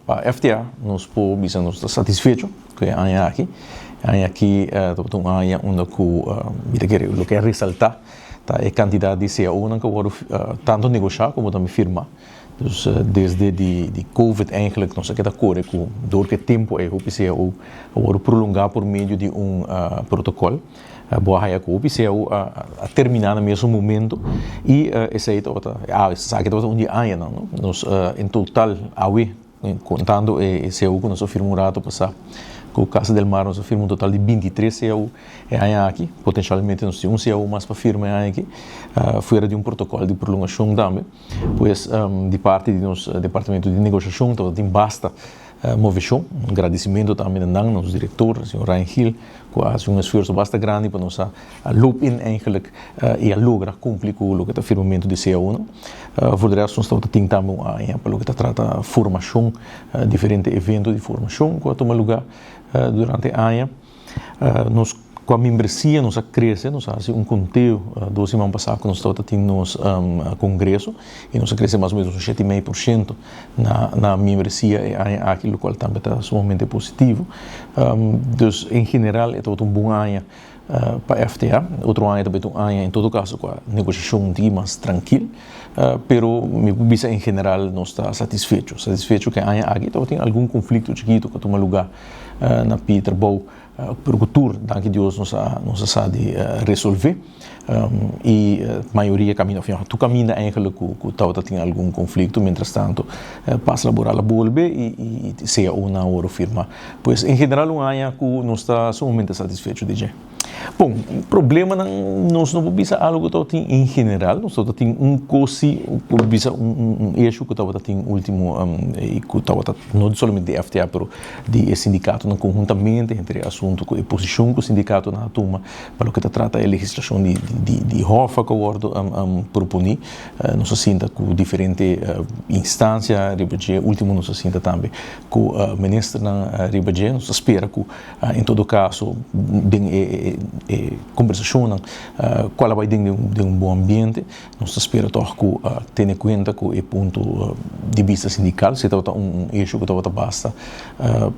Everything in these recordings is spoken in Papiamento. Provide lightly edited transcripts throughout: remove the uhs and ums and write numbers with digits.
Pa FTA nos por bisa nos ta satisfecho ku e aña aki. E aña aki tabata un aña unda ku mi ta kere loke a resaltá ta e kantidat di CAOnan ku a wòrdu tantu negoshá komo tambe firmá. Dus desde di covid eigenlijk nos a keda kore ku dor ku e tempu ei hopi CAO a wòrdu prolongá por medio di un protokòl. Bo a haya ku hopi CAO a terminá na mesun momento i esei tabata, esaki tabata un di e añanan, no. Nos en total awe, kontando e CAO ku nos a firma un rato pasá ku Casa del Mar, nos a firma un total di 23 CAO e aña aki. Potenshalmente nos tin un CAO mas pa firma e aña aki, fuera di un protokòl di prolongashon tambe. Pues di parti di nos departamento di negoshashon tabatin basta moveshon. Un gradisimentu tambe na nan, nos direktor, señor Ryan Gil, ku a hasi un esfuerso basta grandi pa nos a loop in eigenlijk i a logra kumpli ku loke ta firmamentu di CAO-nan. For di resto nos tabata tin tambe un aña pa loke ta trata formashon, diferente evento di formashon ku a tuma lugá durante e aña. Nos ku a membresia nos a krese, nos a hasi un konteo dos siman pasá ku nos tabata tin nos kongreso i nos a krese mas o menos un shete i mei por shento na na membresia e aña aki lokual tambe ta sumamente positivo. Dus en general e tabata un bon aña pa FTA. Otro aña ta beta un aña en todo kaso ku a negoshashon un tiki mas trankil pero mi por bisa en general nos ta satisfecho, satisfecho ku e aña aki tabatin algun konflikto chikito ku a tuma lugá na pie trabou, pero ku tur danki Dios nos a nos a sa di resolve i mayoria kaminda of tur kaminda eigenlijk ku ku tabata tin algun konflikto mientras tanto pas laboral a bolbe i cao nan a wòrdu firma. Pues en general un aña ku nos ta sumamente satisfecho di dje. Bon, problemanan nos no por bisa algo ku tabatin en general, nos tabata tin un kos si, por bisa un issue ku tabata tin ultimo i ku tabata no solamente di FTA pero di e sindikatonan konhuntamente entre e asuntu ku e posishon ku sindikatonan a tuma pa loke ta trata e legislashon di di hòf ku a wòrdu proponí. Nos a sinta ku diferente instansia riba dje, ultimo nos a sinta tambe ku ministernan riba dje. Nos ta spera ku En todo caso, den e conversacionnan cual a bay den un bon ambiente, nos ta spera toch cu tene cuenta cu e punto di bista sindical, si tabata un issue cu tabata basta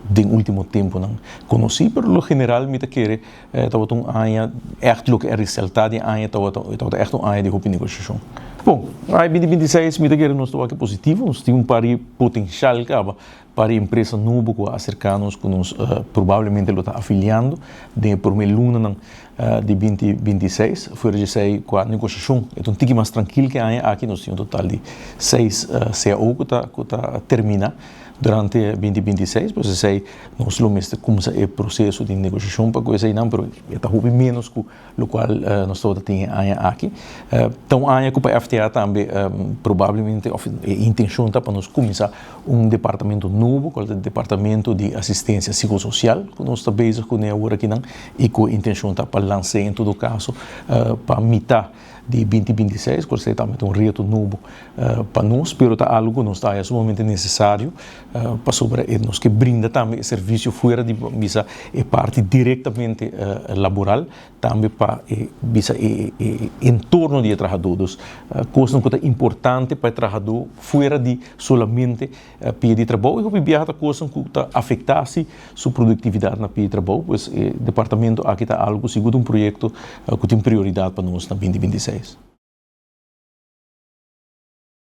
den ultimo temponan conoci, pero lo general mi ta kere tabata un aña echt loke a resalta di e aña tabata tabata echt un aña di hopi negociacion. Bon, aña 2026 mi ta kere nos ta wak positivo, nos tin un par di potencial caba Pa e empresa nobo ku a aserká nos ku nos probablemente lo ta afiliando den e promé lunanan di 2026. Fuera di esei ku a negoshashon e ta un tiki mas trankil ku e aña aki. Nos tin un total di seis cao ku ta ku ta terminá durante 2026. Pues esei nos lo mester kumsa e proseso di negoshashon pa ku eseinan, pero e ta hopi ménos ku lokual nos tabata tin e aña aki. Ta un aña ku pa FTA tambe probablemente òf e intenshon ta pa nos kuminsá un departamento nobo kual ta e departamento di asistensia psikososial ku nos ta bezig kuné awor akinan i ku e intenshon ta pa lans'é en todo kaso pa mitá di 2026, kual esei tambe ta un reto nobo pa nos, pero ta algu ku nos ta haya sumamente nesesario pasobra e nos ke brinda tambe e servisio fuera di bisa e parti direktamente laboral, tambe pa e bisa e entorno di e trahadó. Dus kosnan ku ta importante pa e trahadó fuera di solamente pia di trabou i hopi biaha ta kosnan ku ta afektá si su produktividat na pia di trabou. Pues e departamento aki ta algu sigur ta un proyekto ku tin prioridat pa nos na 2026.